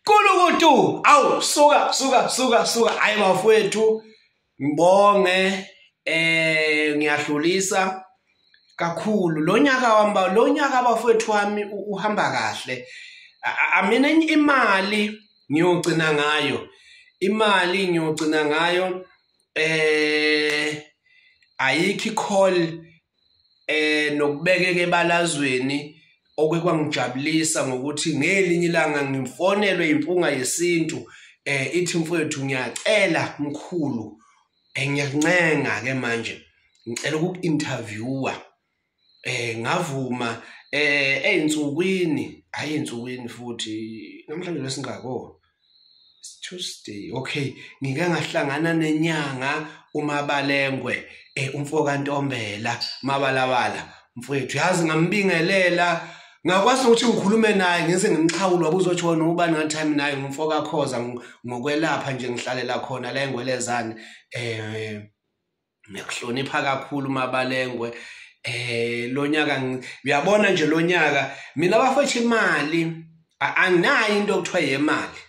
Kulukutu, awu suka suka suka suka, hayi bafowethu, ngibonge ngiyahlulisa kakhulu lo nyaka wami, lo nyaka bafowethu wami uhamba kahle. Mina imali ngiyogcina ngayo, imali ngiyogcina ngayo, ayikho call nokubekeka ebalazweni okwangijabulisa ngokuthi ngelinye ilanga ngimfonelwe impunga yesintu, ithi mfowethu ngiyacela mkhulu, ngiyakuncenga ke manje ngicela ukuku-interviewer. Ngavuma eyinsukwini, hayi eyinsukwini futhi namhlanje lesingako Tuesday, okay, ngike ngahlangana nenyanga uMabalengwe, umfo kaNtombela Mabalabala mfowethu, yazi ngambingelela, ngakwazi ukuthi ngikhulume naye ngize ngimxhawule, wabuza ukuthi wena ubani, ngathi hayi naye ngumfo kaKhoza, ngokwelapha nje ngihlalela khona la eNgwelezane. Ngiyakuhlonipha kakhulu Mabalengwe. Lo nyaka uyabona nje lo nyaka mina bafethu imali anginayo into okuthiwa yemali,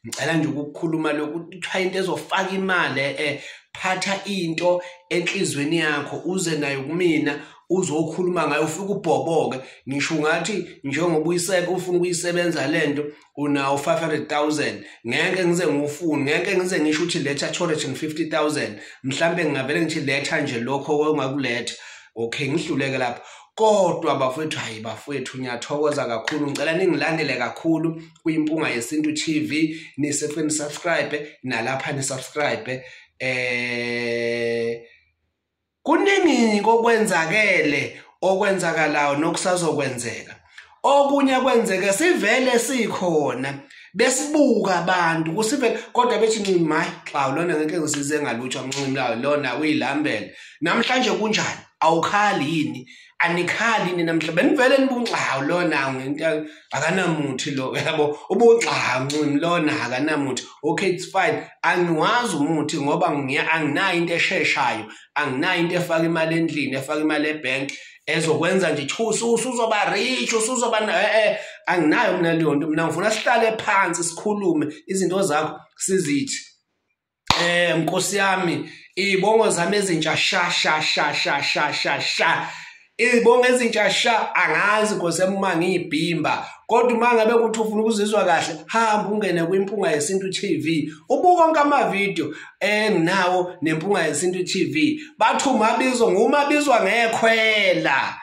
ngicela nje ukukhuluma lokhu kuthiwa into ezofaka imali. Phatha into enhlizweni yakho uze nayo kumina uzokhuluma ngayo, ufike ubhoboke, ngisho ungathi njengoba uyisebe ufuna ukuyisebenza lento unawo 500,000, ngeke ngize ngufune, ngeke ngize ngisho ukuthi letha 250,000, mhlambe ngingavele ngithi letha nje lokho ongakuletha, okay, ngihluleke lapho. Kodwa bafowethu, hayi bafowethu, ngiyathokoza kakhulu, ngicela ningilandele kakhulu kwiMpunga Yesintu TV, nisefeni subscribe nalapha ni subscribe. Kuningi kokwenzakele okwenzakalayo nokusazokwenzeka, okunye kwenzeke sivele sikhona besibuka abantu kusivele, kodwa bethi ncimi hayi xa lona ngeke ngisize ngalutho, ncimi lawo lona uyilambele. Namhlanje kunjani? Awukhali yini? Anikhali yini namhlanje? Benivele nibunxa lona ngento akanamuthi lo, yabo, ubunxa ncimi lona akanamuthi. Okay, it's fine, angiwazi umuthi ngoba anginayo into esheshayo, anginayo into efaka imali endlini, efaka imali ebank ezokwenza nje thusi usuzoba rich, usuzoba anginayo mina leyo nto. Mina ngifuna sihlale phansi sikhulume izinto zakho sizithi. Nkosi yami, izibongo zami ezintsha sha sha sha sha sha sha sha, izibongo ezintsha sha, angazi Nkosi yami uma ngiyibhimba, kodwa uma ngabe kuthi ufuna ukuzizwa kahle, hamba ungene kwiMpunga Yesintu TV, ubuke onke amavidiyo enginawo neMpunga Yesintu TV. Bathi umabizo ngumabizwa ngekhwela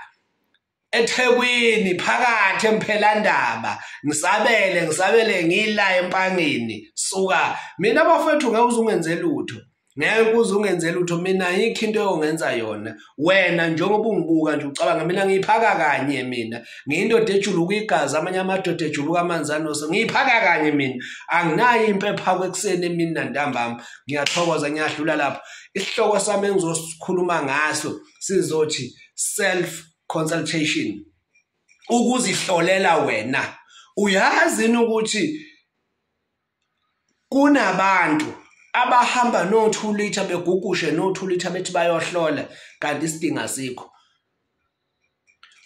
eThekwini phakathi emphelandaba, ngisabele ngisabele ngila empangeni. Suka mina bafethu, ngeke uze ungenze lutho, ngeke uze ungenze lutho, mina ayikho into eyongenza yona. Wena njengoba ungibuka nje ucabanga mina ngiyiphaka kanye, mina ngiyindoda ejuluka igazi, amanye amadoda ejuluka amanzi anoso, ngiyiphaka kanye mina, anginayo impepha ekuseni emini nantambama. Ngiyathokoza, ngiyadlula lapho. Isihloko sami engizosikhuluma ngaso sizothi self consultation, ukuzihlolela wena. Uyazi ukuthi kunabantu abahamba no-2 liter begugushe no-2 liter bethi bayohlola, kanti isidingo asikho,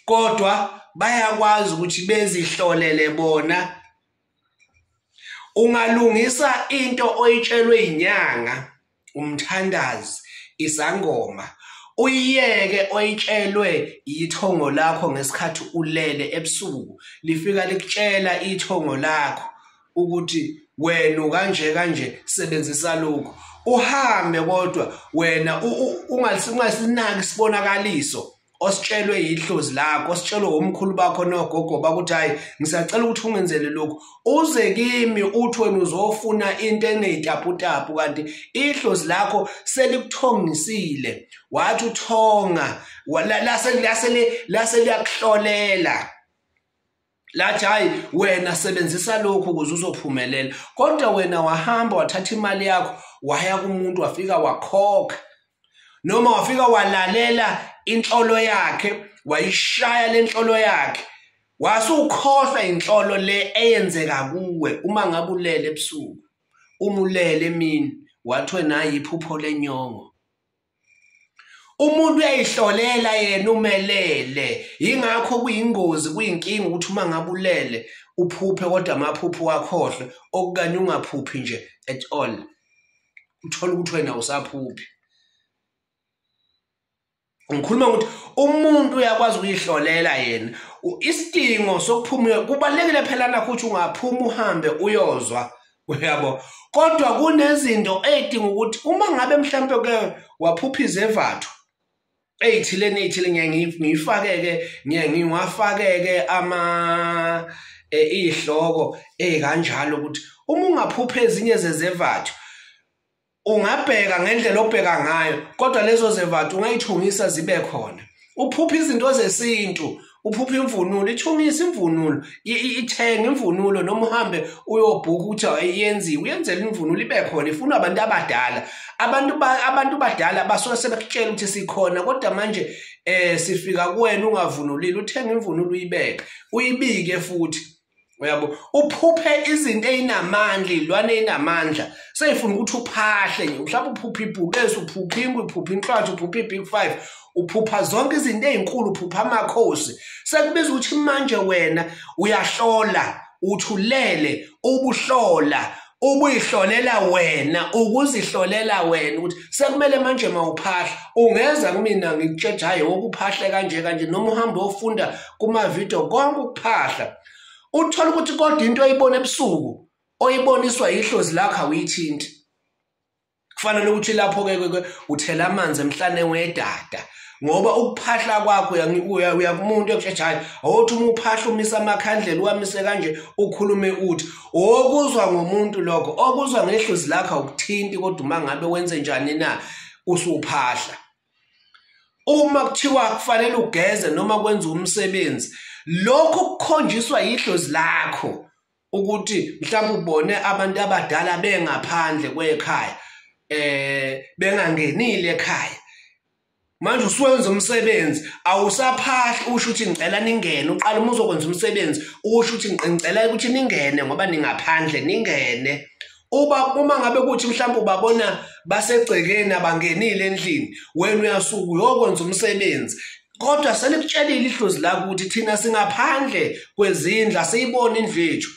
kodwa bayakwazi ukuthi bezihlolele bona. Ungalungisa into oyitshelwe inyanga, umthandazi, isangoma, uyiyeke oyitshelwe ithongo lakho ngesikhathi ulele ebusuku, lifika likutshela ithongo lakho ukuthi wena kanje kanje, sebenzisa lokhu, uhambe, kodwa wena ungasinaki isibonakaliso ositshelwe yidlozi lakho, ositshelwe omkhulu bakho nogogo bakuthi hayi ngisacela ukuthi ungenzele lokhu, uze kimi uthi wena uzofuna into eneyitaputapu, kanti idlozi lakho selikuthongisile, wathi uthonga lase liyakuhlolela, lathi hayi wena sebenzisa lokhu ukuze uzophumelela. Kodwa wena wahamba wathatha imali yakho waya kumuntu, wafika wakhokha, noma wafika walalela inhlolo yakhe, wayishaya lenhlolo yakhe, wasukhohlwa inhlolo le eyenzeka kuwe uma ngabe ulele ebusuku, uma ulele emini, wathi wena iphupho lenyongo. Umuntu uyayihlolela yena umelele. Yingakho kuyingozi, kuyinkinga ukuthi uma ngabe ulele uphuphe kodwa amaphupho wakhohlwe, okanye ungaphuphi nje at all, uthola ukuthi wena usaphuphi. Ngikhuluma ukuthi umuntu uyakwazi ukuyihlolela yena. Isidingo sokuphuma kubalekile phela nakho ukuthi ungaphuma uhambe uyozwa, uyabo. Kodwa kunezinto edinga ukuthi uma ngabe mhlambe ke waphupha izevatho eyithile neyithile, ngiyifakeke ngiwafakeke ama ihloko ekanjalo, ukuthi uma ungaphupha ezinye zezevatho ungabheka ngendlela obheka ngayo, kodwa lezo zevatho ungayithungisa zibe khona. Uphupha izinto zesintu, uphupha imvunulo, ithungisa imvunulo, ithenge imvunulo, noma uhambe uyobhuka ukuthi ayenziwe, uyenzele imvunulo ibe khona, ifunwa abantu abadala. Abantu badala basuke sebekutshela ukuthi sikhona, kodwa manje sifika kuwena ungavunulile, uthenge imvunulo uyibeke, uyibike futhi, uyabo. Uphuphe izinto ezinamandla, ilwane ezinamandla, seyifuna ukuthi uphahle nje. Mhlawumbe uphupha ibhubesi, uphupha ingwe, uphupha inhlwathi, uphupha i-big five, uphupha zonke izinto ezinkulu, uphupha amakhosi. Sekubiza ukuthi manje wena uyahlola, uthulele, ubuhlola, ubuyihlolela wena, ukuzihlolela wena ukuthi sekumele manje mawuphahla. Ungeza kumina ngikutshela hayi ukuphahle kanje kanje, noma uhambe uyofunda kuma video konke ukuphahla. Uthola ukuthi kodwa into oyibona ebusuku oyiboniswa ihlozi lakho awuyithinti. Kufanele ukuthi lapho ke uthela amanzi emhlane wedada, ngoba ukuphahla kwakho uya kumuntu ekutsheja hayi awuthi uma uphahla umisa amakhandlela uwamise kanje ukhulume uthi okuzwa ngomuntu lokho okuzwa ngehlozi lakho awukuthinti, kodwa uma ngabe wenze njani na usuphahla. Uma kuthiwa kufanele ugeze noma kwenze umsebenzi, lokho kukhonjiswa yihlozi lakho ukuthi mhlawumbe ubone abantu abadala bengaphandle kwekhaya, bengangenile ekhaya, manje usuwenza umsebenzi awusaphahli, usho ukuthi ngicela ningene. Uqala uma uzokwenza umsebenzi usho ukuthi ngicela ukuthi ningene ngoba ningaphandle, ningene. Uma ngabe kuthi mhlawumbe ubabona basegcekeni abangenile endlini, wena uyasuka uyokwenza umsebenzi, kodwa selikutshelile ihlozi lakho ukuthi thina singaphandle kwezindlu, asiyibona indlu yethu,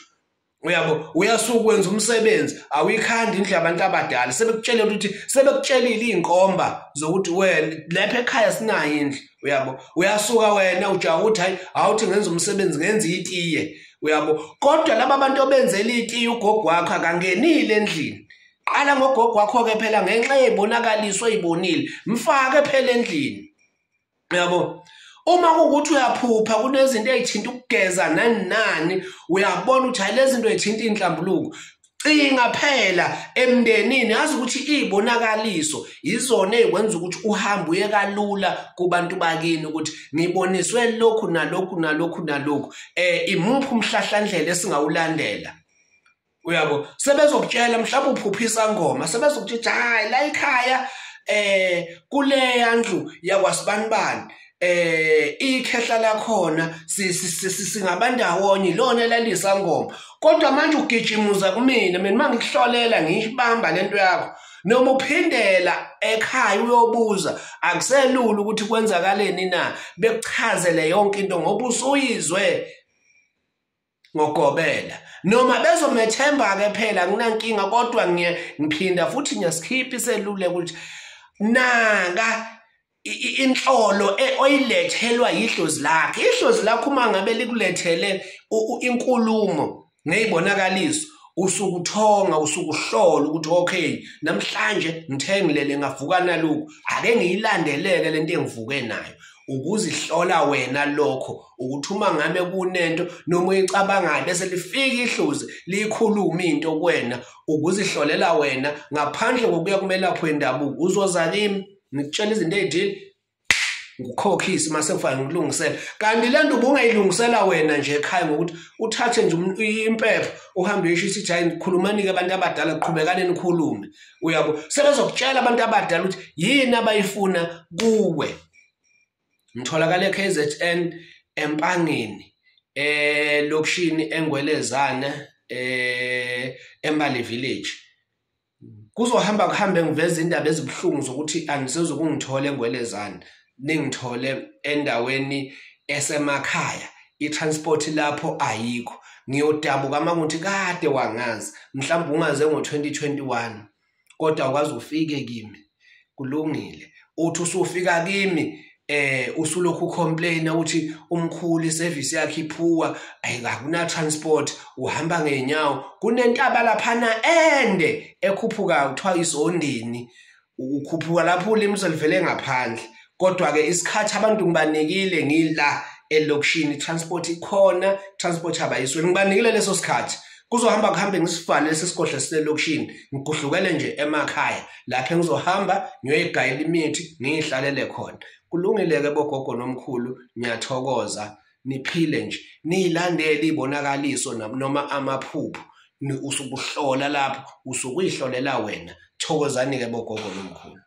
uyabo. Uyasuka ukwenza umsebenzi, awuyikhandi indlu yabantu abadala, sebekutshelile ukuthi sebekutshelile iy'nkomba zokuthi wena lapha ekhaya sinayo indlu, uyabo. Uyasuka wena ujaha ukuthi hayi awuthi ngenza umsebenzi ngenza itiye, uyabo. Kodwa laba bantu obenzela itiye ugogo wakho akangenile endlini. Qala ngogogo wakho ke phela ngenxa yebonakaliso oyibonile, mfake phela endlini, uyabo. Uma kuwukuthi uyaphupha kunezinto ezithinta ukugeza nani nani, uyabona ukuthi hayi lezi zinto ezithinta inhlambuluko, cinga phela emndenini, yazi ukuthi izibonakaliso izona ezikwenza ukuthi uhambe uye kalula kubantu bakini, ukuthi ngiboniswe lokhu nalokhu nalokhu nalokhu, imuphi umhlahlandlela esingawulandela, uyabo. Sebezokutshela mhlawumbe uphuphisa ngoma, sebezokutshela hayi la ekhaya kuleya ndlu yakwasibanibani, ikhehla lakhona singabandawonye lona lalisangoma, kodwa manje ugijimuza kumina, mina mangikuhlolela ngiyibamba lento yakho, noma uphindela ekhaya uyobuza, akuselula ukuthi kwenzakaleni na, bekuchazele yonke into ngoba usuyizwe ngogobela. Noma bezomethemba ke phela kunankinga, kodwa ngiphinda futhi ngiyasikhipha iseluleko ukuthi naka inhlolo oyilethelwa yihlozi lakhe. Ihlozi lakho uma ngabe likulethele inkulumo ngeyibonakaliso, usukuthonga usukuhlola ukuthi okay namhlanje ngithengilele ngavuka nalokhu, ake ngiyilandeleke lento engivuke nayo. Ukuzihlola wena lokho ukuthi uma ngabe kunento noma uyicabangayo bese lifika ihlozi likhuluma into kuwena, ukuzihlolela wena ngaphandle kokuya kumelaphi wendabuko. Uzoza kimi ngikutshela izinto ezithile, ngikukhokhise mase ngifake ngilungisela, kanti le nto ubungayilungisela wena nje ekhaya ngokuthi uthathe nje impepho uhambe uyishisa ithi hayi khulumani-ke abantu abadala, qhubekani nikhulume, uyabo. Sebezokutshela abantu abadala ukuthi yini abayifuna kuwe. Ngitholakala e-KZN Empangeni, elokishini Engwelezane, eMbali Village. Kuzohamba kuhambe ngiveza indaba ezibuhlungu zokuthi anisezukungithola eNgwelezane, ningithole endaweni esemakhaya, i-transport lapho ayikho. Ngiyodabuka uma kuthi kade wangazi, mhlawumbe ungaze ngo-2021 kodwa awukwazi ufike kimi. Kulungile, uthi usufika kimi usulokhu ucomplaina ukuthi umkhulu iservice yakhe iphuwa, akuna transport, uhamba ngezinyawo. Kunentaba laphana ende ekhuphuka kuthiwa isondini, ukhuphuka lapho ulimi selivele ngaphandle. Kodwa ke isikhathi abantu ngibanikile ngila elokishini, transport ikhona, transport abayisweni, ngibanikile leso sikhathi. Kuzohamba kuhambe ngisivale lesi sigodlo siselokishini, ngigudlukele nje emakhaya lapho engizohamba ngiyoyigayela imithi ngiyihlalele khona. Kulungile-ke bogogo nomkhulu, ngiyathokoza, niphile nje, niyilandele iy'bonakaliso noma amaphupho, usukuhlola lapho, usukuyihlolela wena. Thokozani-ke bogogo nomkhulu.